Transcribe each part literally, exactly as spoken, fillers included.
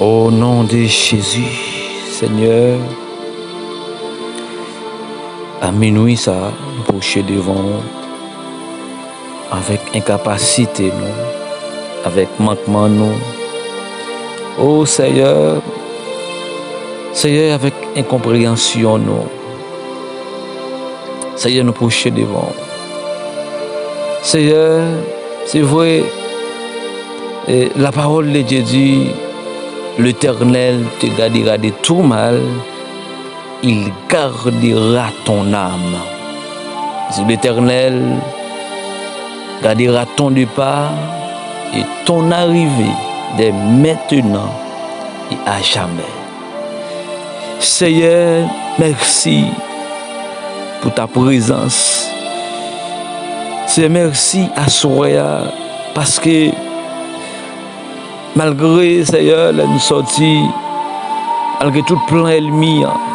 O non de Jezi, Senyè, a minwi sa a, nou pwoche devan w avèk enkapasite nou, avèk mankman nou. O Senyè, Senyè, avèk enkonpreyansyon nou. Senyè, nou pwoche devan w. Senyè, se vre, eh, la parole de Dieu dit, l'Éternel te gardera de tout mal, il gardera ton âme. L'Éternel gardera ton départ et ton arrivée dès maintenant et à jamais. Senyè, mèsi pou ta prezans. Senyè, mèsi aswè a, paske malgre, Senyè, lè n sòti, malgre tout plan ènmi an,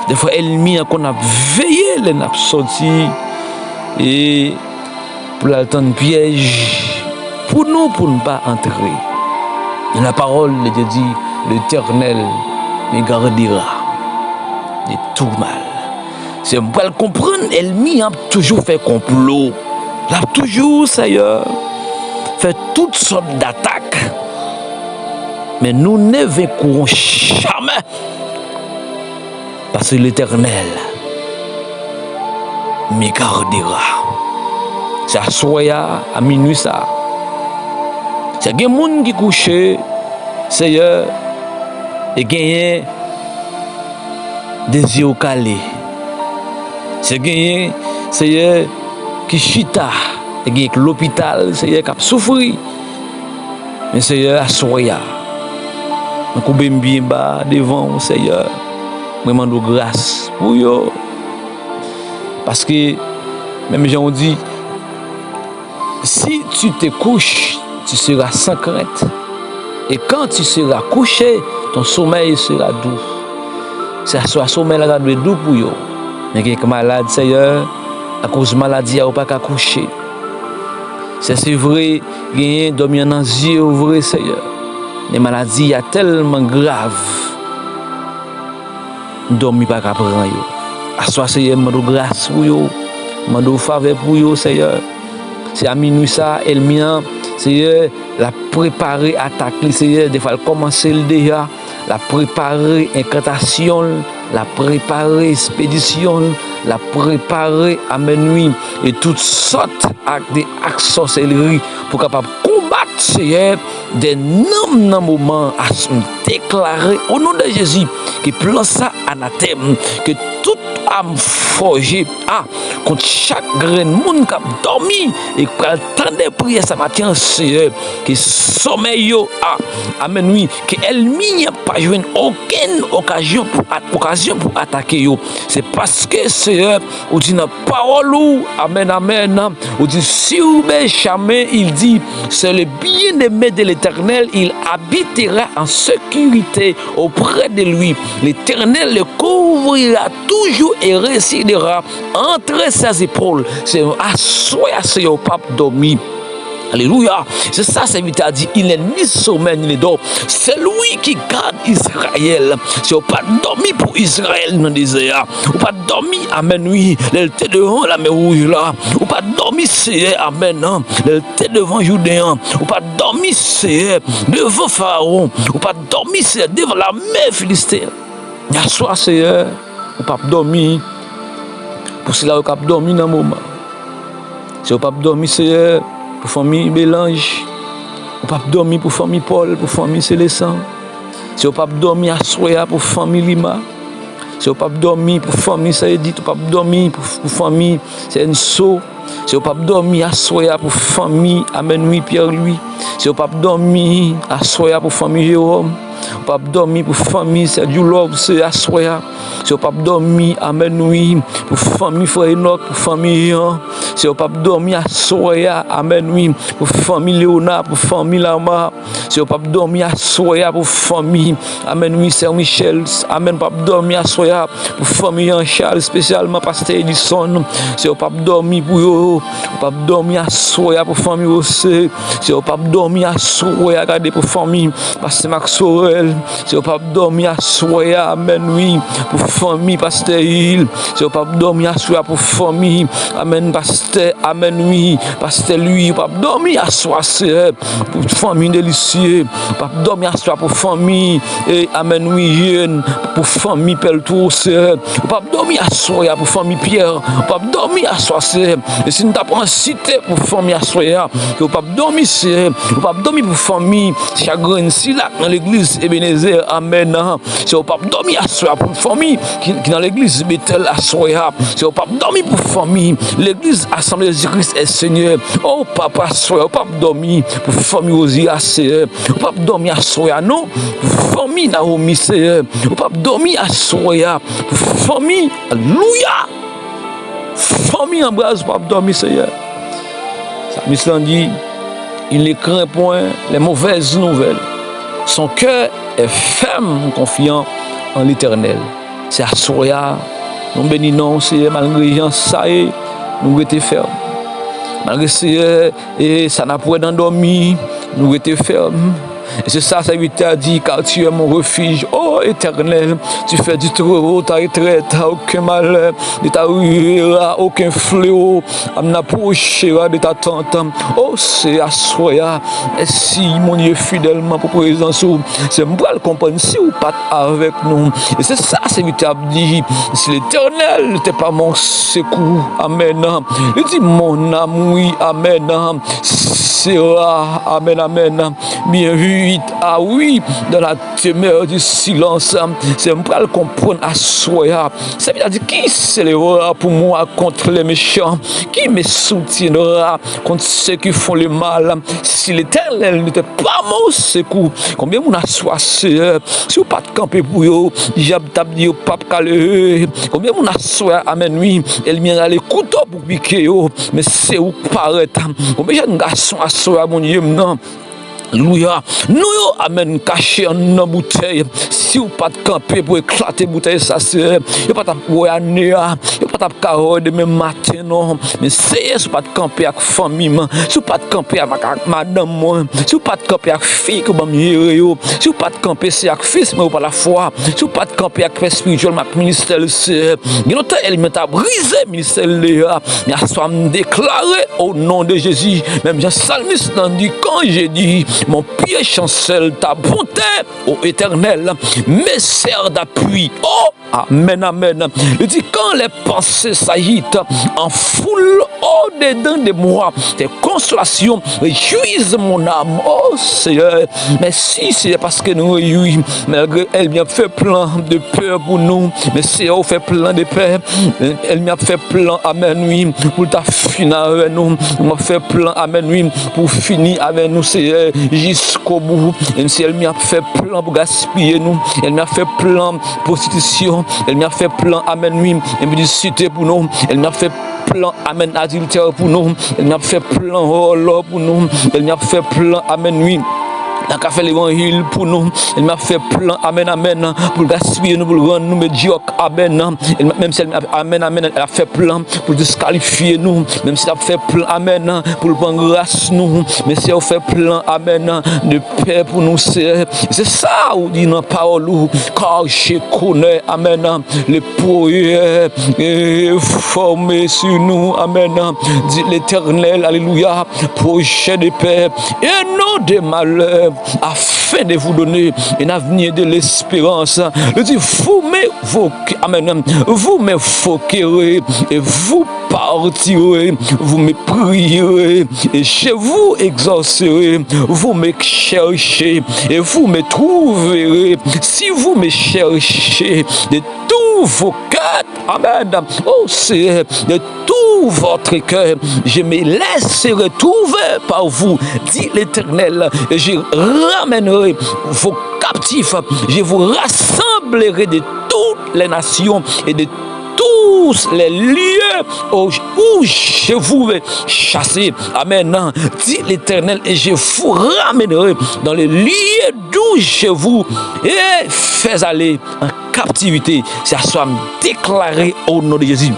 defwa ènmi an konn ap veye lè n ap sòti, e pou l al tann pyèj pou nou, pou n pa antre. La parole de Dieu dit, l'Éternel me gardera de tout mal. Se m pral konprann ènmi an ap toujou fè konplo. L ap toujou, Senyè, fè tout sòt d'atak. Men nous ne vaincrons jamais. Parce que l'Éternel me gardera. Se aswè a, a minwi sa a. Se gen moun ki kouche, Senyè, e genyen de zye yo kale. Se genyen, Senyè, ki chita, e genyen k lopital, Senyè, k ap soufri. Men Senyè, aswè a, mwen koube m byen ba devan w, Senyè. Mwen mande w gras pou yo. Paske, menm jan w di, si tu te couches, tu seras sans crainte. Et quand tu seras couché, ton sommeil sera doux. Se aswè a, somèy la ta dwe dou pou yo. Men gen k malad, Senyè, akoz maladi a, yo pa ka kouche. Se, se vre, genyen dòmi an nan zye yo vre, Senyè. Men maladi a tèlman grav, dòmi pa ka pran yo. Aswè a, Senyè, m mande w gras pou yo, m mande w favè pou yo, Senyè. Se a minwi sa a, ènmi an, Senyè, l ap prepare atak li, Senyè, defwa l kòmanse l deja. L ap prepare enkantasyon l, l ap prepare espedisyon l, l ap prepare, amèn wi, e tout sòt ak de ak sòsèlri pou kapab konbat, Senyè, dè nanm nan moman a. M deklare, o non de Jezi, ke plan sa anatèm, ke tout am fòje a kont chak grenn moun k ap dòmi e k pral tande priyè sa maten an, Senyè, ke somèy yo a, amèn wi, ke ènmi an pa jwenn okenn okazyon pou at-, okazyon pou atake yo. Se paske, Senyè, ou di nan pawòl ou, amèn, amèn, ou di, sur Benjamin, il dit, c'est le bien-aimé de l'Éternel, il habitera en sécurité auprès de lui. L'Éternel le couvrira toujours et ressuscitera entre ses épaules. Se aswè a, Senyè, w p ap dòmi. Alelouya. Se sa sèvitè a di, il n'est ni sommeil ni dehors. C'est lui qui garde Israël. Se w pa t dòmi pou Izrayèl nan dezè a. Ou pa t dòmi, amèn, wi, lè l te devan Lamè Wouj la. Ou pa t dòmi, Senyè, amèn, lè l te devan Jouden an. Ou pa t dòmi, Senyè, devan Farawon. Ou pa t dòmi, Senyè, devan lame Filisten. Aswè a, Senyè, ou p ap dòmi pou sila yo k ap dòmi nan moman. Senyè, ou p ap dòmi, Senyè, pou fanmi Belanj. Ou p ap dòmi pou fanmi Pòl, pou fanmi Selesan. Senyè, ou p ap dòmi aswè a pou fanmi Lima. Senyè, ou p ap dòmi pou fanmi Sayedit, ou p ap dòmi pou, pou fanmi Sènso. Senyè, ou p ap dòmi aswè a pou fanmi, amèn wi, Pierre Louis. Senyè, ou p ap dòmi aswè a pou fanmi Jewòm. Ou p ap dòmi pou fanmi Sè Djoulòv, Senyè, aswè a. Senyè, ou p ap dòmi, amèn wi, pou fanmi frè Enòk, pou fanmi Jan. Senyè, ou p ap dòmi aswè a, amèn wi, pou fanmi Leona, pou fanmi Lama. Senyè, ou p ap dòmi aswè a pou fanmi, amèn wi, Sè Michèl, amèn, ou p ap dòmi aswè a pou fanmi Jan Chal, espesyalman pastè Edison. Senyè, ou p ap dòmi pou yo, ou p p ap dòmi aswè a pou fanmi Wose. Senyè, w p ap dòmi aswè a, gade, pou fanmi pastè Maxorel. Senyè, w p ap dòmi aswè a, amèn, wi, pou fanmi pastè Hil. Senyè, w p ap dòmi aswè a pou fanmi, amèn, pastè, amèn, wi, pastè Louis. W p ap dòmi aswè a, Senyè, pou fanmi Delisye. W p ap dòmi aswè a pou fanmi, e, amèn, wi, Yèn, pou fanmi Pèltwo, Senyè. W p ap dòmi aswè a pou fanmi Pyè. W p ap dòmi aswè a, Senyè. E si n t ap ansite pou fanmi aswè a, ke w p ap dòmi, Senyè. W p ap dòmi pou fanmi chagren sila k nan legliz Ebenezè. Amèn. Senyè, w p ap dòmi aswè a pou fanmi ki, ki nan legliz Betèl aswè a. Senyè, w p ap dòmi pou fanmi legliz Asanble Jezi Kris e Senyè. O papa, aswè a, w p ap dòmi pou fanmi Wozi a, Senyè. W p ap dòmi aswè a, non. Pou fanmi Nawomi, Senyè. W p ap dòmi aswè a. Pou fanmi, alelouya. Fanmi Anbraz, w p ap dòmi, Senyè. Salmis lan di, il ne craint point les mauvaises nouvelles. Son cœur est ferme, confiant en l'Éternel. Se aswè a, nou beni non w, Senyè, malgre jan sa ye, nou rete fèm. Malgre, Senyè, e sa n ap wè nan dòmi, nou rete fèm. E se sa sèvitè a di, car tu es mon refuge, ô Éternel, tu fais du Très-Haut ta retraite, aucun malheur ne t'arrivera, aucun fléau n'approchera de ta tente. O, se aswè a, mèsi, Bondye, fidèlman pou prezans ou. Se m pral konprann si w pa t avèk nou. E se sa sèvitè ap di, si Letènèl n'était pas mon sekou, amèn. Li di, mon âme, wi, amèn, sera, amèn, amèn, bien vite, ah oui, dans la demeure du silence. Se m pral konprann aswè a. Sèvitè a di, qui s'élèvera pour moi contre les méchants? Qui me soutiendra contre ceux qui font le mal? Si Letènèl n'était pas mon sekou. Konbyen moun aswè a, Seyè, si w pa t kanpe pou yo, dyab t ap di yo p ap ka leve. Konbyen moun aswè a, amèn, wi, ènmi an rale kouto pou pike yo, men se ou k parèt. Konbyen jèn gason aswè a, Bondye m nan, alelouya, nou yo, amèn, kache anndan boutèy. Si w pa t kanpe pou eklate boutèy sa, Seyè, yo pa t ap wè ane a, yo pa t ap ka wè demen maten, non. Men Seyè, si w pa t kanpe ak fanmi m, si w pa t kanpe ak, ak madanm mwen, si w pa t kanpe ak fi ke w ban m jere yo, si w pa t kanpe, Seyè, ak fis mwen yo pa lafwa, si w pa t kanpe ak pè espirityèl mwen, ak ministè l, Seyè, gen lontan ènmi an ta brize ministè l deja. Men aswè a, m deklare, au nom de Jésus, menm jan salmis lan di, quand j'ai dit, mon pied chancelle ta bonté, ô Éternel, me sert d'appui. Oh, amèn, amèn. Li di, quand les pensées s'agitent en foule au-dedans de moi, tes consolations réjouissent mon âme. Oh, Seyè, mèsi, Seyè, paske nou rejwi. Malgre ènmi ap fè plan de pè pou nou, men Seyè, ou fè plan de pè. Ènmi ap fè plan, amèn, wi, pou l ta fini avè nou. Ou ap fè plan, amèn, wi, pou fini avè nou, Seyè, jiskobou. Menm si ènmi ap fè plan pou gaspiye nou, ènmi ap fè plan pwostitisyon, ènmi ap fè plan, amèn, wi, enpidisite pou nou, ènmi ap fè plan, amèn, adiltè pou nou, ènmi ap fè plan vòlò pou nou, ènmi ap fè plan, amèn, wi, nan ka fè levanjil pou nou, ènmi ap fè plan, amèn, amèn, pou l gaspiye nou, pou l rann nou medyòk. Amèn. Menm si l ap, amèn, amèn, l ap fè plan pou l diskalifye nou. Menm si l ap fè plan, amèn, pou l pran gras nou. Men Seyè, ou fè plan, amèn, de pè pou nou, Seyè. Se sa ou di nan pawòl ou. Car je connais, amèn, le projet formé sur nous, amèn, dit l'Éternel, alelouya, projet de paix et non de malheur, afin de vous donner un avenir de l'espérance. Li di, vous m'invoquerez, amèn, vous m'invoquerez et vous partirez, vous me prierez et je vous exaucerai, vous me cherchez et vous me trouverez, si vous me cherchez de tout vos cœurs, amèn, ô Seyè, de tout votre cœur, je me laisserai trouver par vous, dit l'Éternel, et je ramènerai vos captifs, je vous rassemblerai de toutes les nations et de tous les lieux où, où je vous ai chassés. Amèn, dit l'Éternel, et je vous ramènerai dans les lieux d'où je vous ai fait aller en captivité. Se aswè a m deklare, au nom de Jésus.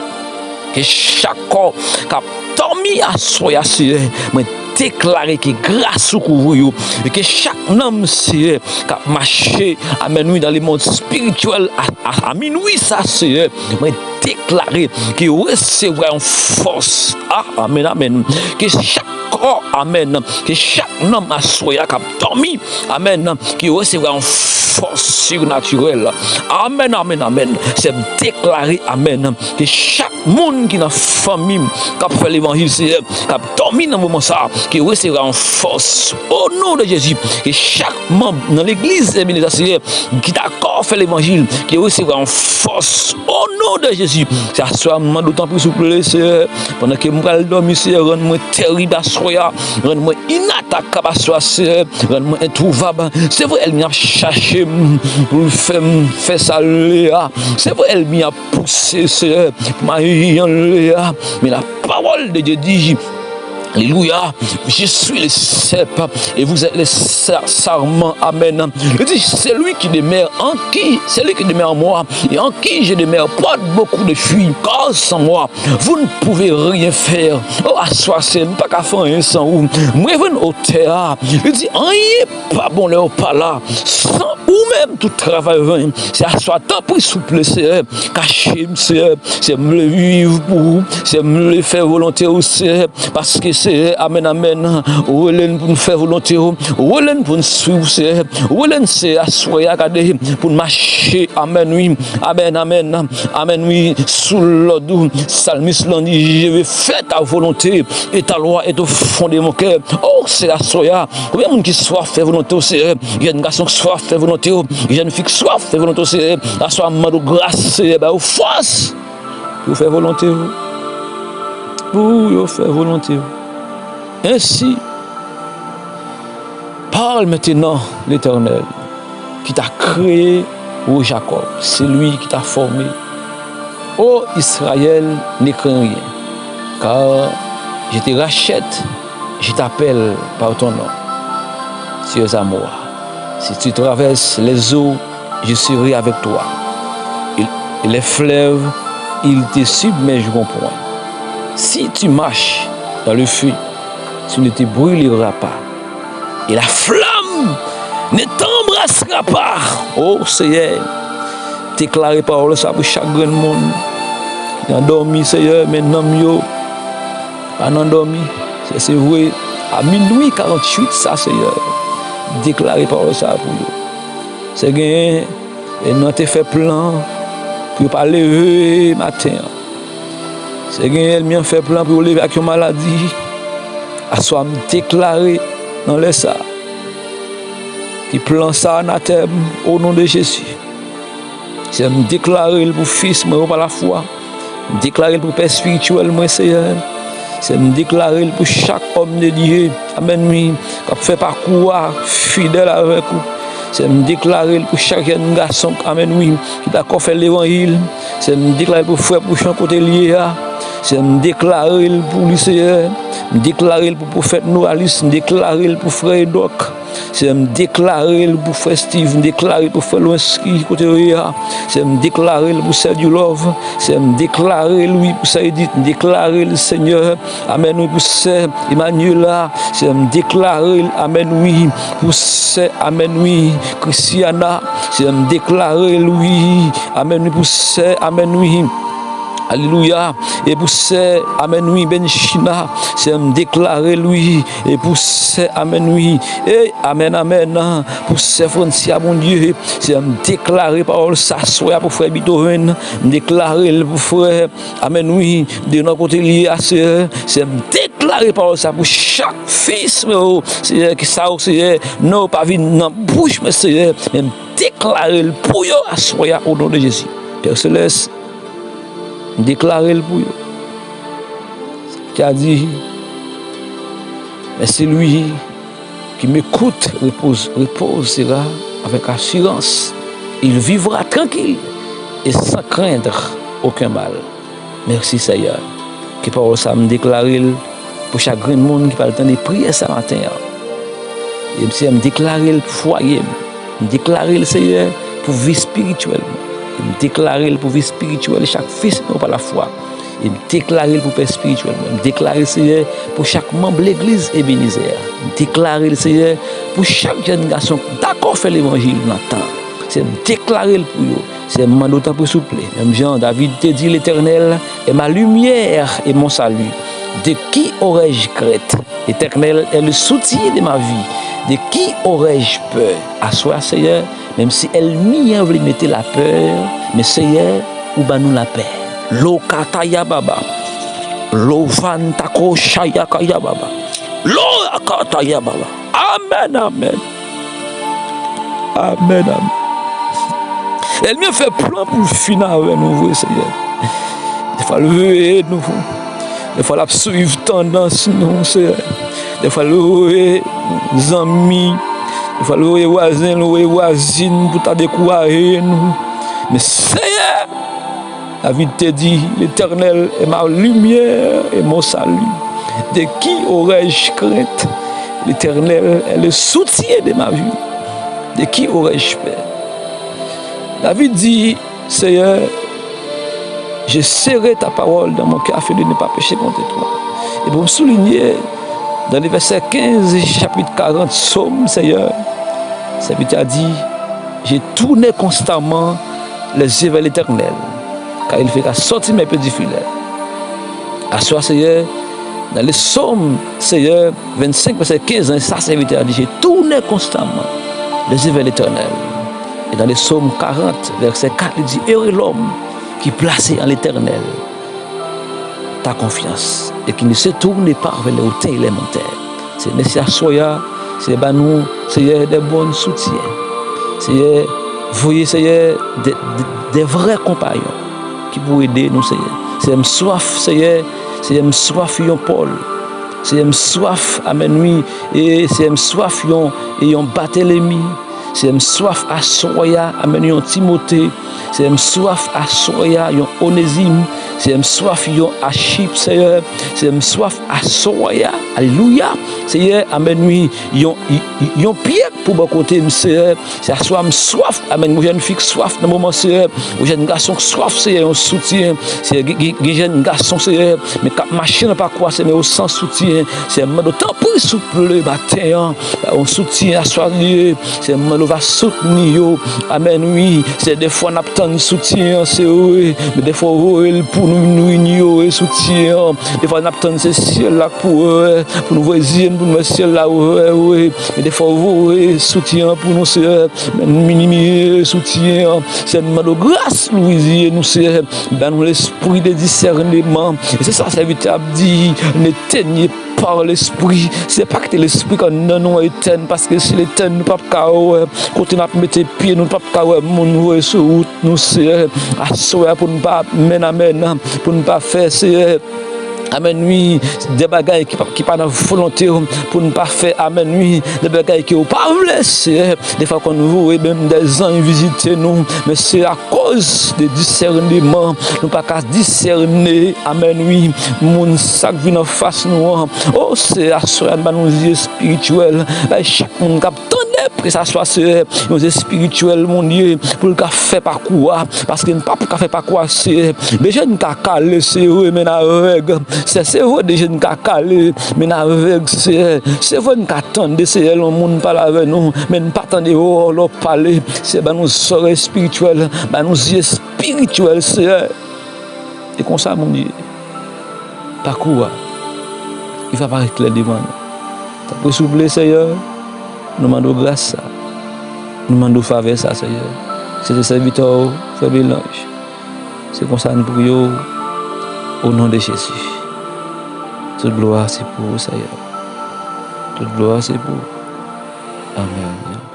Ke chak kò k ap dòmi aswè a, Seyè, mwen deklare ke gras ou kouvri yo. E ke chak nanm, Seyè, k ap mache, amèn, wi, nan lemonn espirityèl a, a, a minwi sa, Seyè, mwen deklare ke yo resevwa yon fòs. A, amèn, amèn. Ke chak kò, amèn, ke chak nanm aswè a k ap dòmi, amèn, ke yo resevwa yon fòs sinatirèl. Amèn, amèn, amèn. Se deklare, amèn, ke chak moun ki nan fanmi m k ap fè levanjil, Seyè, k ap dòmi nan moman sa a, ke yo resevwa yon fòs. O non de Jezi, ke chak manm nan legliz Ebeneza, Seyè, ki dakò fè levanjil, ke yo resevwa yon fòs. O non de Jezi, se aswè a m mande w tanpri souple, Seyè, pandan ke m pral dòmi, Seyè, rann mwen terib aswè a, rann mwen inatakab aswè a, Seyè, rann mwen entwouvab. Se vre, ènmi ap chache m pou l fè m fè sa l vle a. Se vre, ènmi ap pouse, Seyè, pou m aji jan l vle a. Men lapawòl de Dye di, alelouya, je suis le cep et vous êtes les sa- sarments. Amèn. Li di, celui qui demeure en qui, celui qui demeure en moi et en qui je demeure porte beaucoup de fruits, car sans moi, vous ne pouvez rien faire. O, aswè a, Seyè, m pa ka fè anyen san ou. Mwen vin otè a. Li di, anyen pa bon lè w pa la. San ou menm, tout travay ven. Se aswè a, tanpri, souple, Seyè, kache m, Seyè. Seyè, m vle viv pou ou. Seyè, m vle fè volonte w, Seyè. Paske, Seyè, amèn, amèn, ou rele n pou n fè volonte w. Ou rele n pou n swiv, Seyè. Ou rele n, Seyè, aswè a, gade, pou n mache, amèn, wi. Amèn, amèn, amèn, wi. Sou lòd ou, salmis lan di, je veux faire ta volonté, et ta loi est au fond de mon cœur. O, Seyè, aswè a, konbyen moun ki swaf fè volonte w, Seyè? Jèn gason k swaf fè volonte w, jèn fi k swaf fè volonte w, Seyè. Aswè a, m mande w gras, Seyè, ba yo fòs pou yo fè volonte w. Pou yo fè volonte w. Ensi, parle maintenant, l'Éternel, qui t'a créé, ô Jacob, celui qui t'a formé. Ô Israël, ne crains rien, car je te rachète, je t'appelle par ton nom. Tu es à moi. Si tu traverses les eaux, je serai avec toi. Et, et les fleuves, ils te submergeront point. Si tu marches dans le feu, tu ne te brûleras pas. Et la flamme ne t'embrassera pas. O Seyè, deklare pawòl sa pou chak grenn moun ki nan dòmi, Seyè, men nanm yo pa nan dòmi. Se, se vre, a minwi karanntuit sa, Seyè, deklare pawòl sa pou yo. Se genyen, ènmi an te fè plan pou yo pa leve maten an. Se genyen, ènmi an fè plan pou yo leve ak yon maladi. Aswè a, m deklare nan lè sa a, ke plan sa a anatèm, o non de Jezi. Se m deklare l pou fis mwen yo pa lafwa. M deklare l pou pè espirityèl mwen, Seyè. Se m deklare l pou chak òm de Dye. Amèn, wi. K ap fè pakou a fidèl avèk ou. Se m deklare l pou chak jèn gason, amèn, wi, ki dakò fè levanjil. Se m deklare l pou frè Pouchon kote l ye a. Se m deklare l pou li, Seyè. M deklare l pou pwofèt Noralis. M deklare l pou frè Edòk. Seyè, m deklare l pou frè Steve, m deklare l pou frè Lwenski, kote yo ye a. Seyè, m deklare l pou sè Dulove. Seyè, m deklare l, wi, pou sè Edith, m deklare l, Senyè. Amèn, wi, pou sè Emmanuela. Seyè, m deklare l, amèn, wi, pou sè, amèn, wi, Christiana. Seyè, m deklare l, wi, amèn, wi, pou sè, amèn, wi. Alelouya. E pou sè, amèn, wi, Benchina. Seyè, m deklare l, wi. E pou sè, amèn, wi. E amèn, amèn. Pou sè Francia, Bondye, Seyè, m deklare pawòl sa aswè a pou frè Beethoven. M deklare l pou frè, amèn, wi, Denon kote li ye a, Seyè. Seyè, m deklare pawòl sa pou chak fis mwen yo, Seyè, ke sa yo, Seyè, non yo pa vin nan bouch mwen, Seyè, men m deklare l pou yo aswè a, o non de Jezi. Pè Selès, m deklare l pou yo. Sa ki a di, mais celui qui m'écoute repose, reposera avec assurance. Il vivra tranquille et sans craindre aucun mal. Mèsi, Seyè. Ke pawòl sa a, m deklare l pou chak grenn moun ki pral tande priyè sa maten an. E, Seyè, m deklare l pou fwaye m. M deklare l, Seyè, pou vi espirityèl mwen. E m deklare l pou vi espirityèl chak fis mwen yo pa lafwa. E m deklare l pou pè espirityèl mwen. M deklare l, Seyè, pou chak manm legliz Ebenezè a. M deklare l, Seyè, pou chak jèn gason k dakò fè levanjil nan tan. Seyè, m deklare l pou yo. Seyè, m mande w tanpri souple. Menm jan David te di, L'Éternel est ma lumière et mon salut. De qui aurais-je crainte? L'Éternel est le soutien de ma vie. De qui aurais-je peur? Aswè a, Seyè, menm si ènmi an vle mete lapè, men Seyè, ou ban nou lapè. Lokataya baba. Lovantakoshayakaya baba. Lorakataya baba. Amèn, amèn. Amèn, amèn. Ènmi an fè plan pou l fin avè nou vre, Seyè. Defwa l veye nou. Defwa l ap swiv tandans nou, Seyè. Defwa l voye zanmi. Defwa l voye vwazen, l voye vwazin pou ta dekouraje nou. Men Seyè, David te di, L'Éternel est ma lumière et mon salut. De qui aurais-je crainte? L'Éternel est le soutien de ma vie. De qui aurais-je peur? David di, Seyè, je serre ta parole dans mon cœur afin de ne pas pécher contre toi. E pou m soulinye, nan le vèsè kenz chapit karant Sòm, Seyè, sèvitè a di, J'ai tourné constamment les yeux vers l'Éternel, car il fera sortir mes plaies du filet. Aswè a, Seyè, nan le Sòm, Seyè, vennsenk, vèsè kenz an, sa sèvitè a di, J'ai tourné constamment les yeux vers l'Éternel. E nan le Sòm karant, vèsè kat, li di, Heureux l'homme qui place en l'Éternel ta confiance et qui ne se tourne pas vers les hauteurs et les monteurs. Seyè, se aswè a, Seyè, ban nou, Seyè, de bon soutyen. Seyè, voye, Seyè, de, de, de vrè konpayon ki pou ede nou, Seyè. Seyè, m swaf, Seyè, Seyè, m swaf yon Pòl. Seyè, m swaf, amèn, wi, e Seyè, m swaf yon, e yon Batelemi. Seyè, m swaf aswè a, amèn, yon Timote. Seyè, m swaf aswè a, yon Onezim. Seyè, m swaf yon Achip, Seyè. Seyè, m swaf aswè a, alelouya. Seyè, amèn, wi, yon, y-, y-, yon Pyè pou bò kote m, Seyè. Se aswè a m swaf, amèn, yon jèn fi k swaf nan moman, Seyè. Yon jèn gason k swaf, Seyè, yon soutyen. Seyè, gen, gen, gen jèn gason, Seyè, men k ap mache nan pakou a, Seyè, men yo san soutyen. Seyè, m mande w tanpri, souple, maten an, yon soutyen aswè a li ye. Seyè, m mande w va soutni yo. Amèn, wi. Seyè, defwa n ap tann soutyen an, se vre. Men defwa w voye l pou nou, nou inyore soutyen an. Defwa n ap tann se syèl la k pou, pou nou voye zye n, pou nou wè syèl la, wi, wi. Men defwa w voye soutyen an pou nou, Seyè. Men minimize soutyen an. Seyè, n mande w gras, louvri zye nou, Seyè. Ban nou lespri de disèneman. E se sa sèvitè ap di, ne teignez par l'esprit. Se pa kite lespri k anndan nou an etèn, paske si l etèn, nou p ap ka wè kote n ap mete pye nou, nou p ap ka wè moun voye sou wout nou, Seyè. Aswè a pou n pa menn amèn, pou n pa fè, Seyè, amèn, wi, de bagay ki pa, ki pa nan volonte w, pou n pa fè, amèn, wi, de bagay ke w pa vle, Seyè. Defwa konn voye menm de zanj vizite nou, men se akoz de disèneman, nou pa ka disène, amèn, wi, moun sa k vin anfas nou an. O, se aswè a, ban nou zye espirityèl, bay chak moun k ap tande prèch aswè a, Seyè, yon zye espirityèl, Bondye, pou l ka fè pakou a, paske n p ap ka fè pakou a, Seyè. De je n ka kale, se vre, men n avèg. Se, se vre, de je n ka kale, men n avèg, Seyè. Se vre, n ka tande, Seyè, lè yon moun pale avè nou, men n pa tande vwa w lè w pale. Seyè, ban nou zòrèy espirityèl, ban nou zye espirityèl, Seyè. E konsa, Bondye, pakou a, li va parèt klè devan nou. Tanpri, souple, Seyè, nou mande w gras sa. Nou mande w favè sa, Seyè. Se te sèvitè w, Frè Belange. Se konsa n priye w, o non de Jezi. Tout glwa se pou ou, Seyè. Tout glwa se pou ou. Amèn.